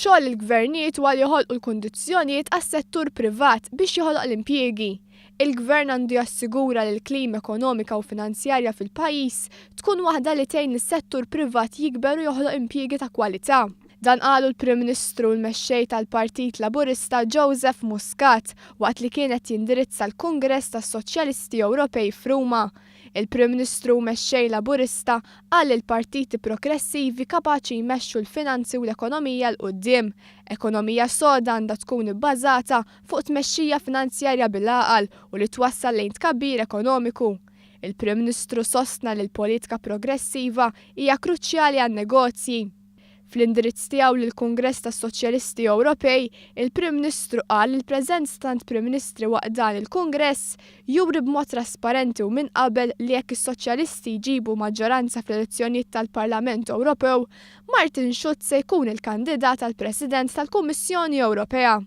Xogħol il-gvernijiet huwa li joħolqu l-kundizzjonijiet għas-settur privat biex joħloq l-impjiegi. Il-Gvern għandu jassigura li l-klima ekonomika u finanzjarja fil-pajjiż tkun waħda li tgħin lis-settur privat jikber u joħloq impjiegi ta' kwalità. Dan qalu l-Prim Ministru u l-Mexxej tal-Partit Laburista Joseph Muscat waqt li kien qed jindirizza l-Kungress tas-Soċjalisti Ewropej f'Ruma. Il-Prim Ministru u Mexxej Laburista qal li l-partiti progressivi kapaċi jmexxu l-finanzi u l-ekonomija 'l quddiem. Ekonomija soda għandha tkun ibbażata fuq tmexxija finanzjarja bil-għaqal u li twassal lejn tkabbir ekonomiku. Il-Prim Ministru sostna li l-politika progressiva hija kruċjali għan-negozji. Fl-indirizz tiegħu lill-Kungress tas-Soċjalisti Ewropej, il-Prim Ministru qal li l-preżenza tant Prim Ministri waqt dan il-Kungress juri b'mod trasparenti u minn qabel li jekk is-Soċjalisti jġibu maġġoranza fl-elezzjonijiet tal-Parlament Ewropew, Martin Schulz se jkun il-kandidat għal President tal-Kummissjoni Ewropea.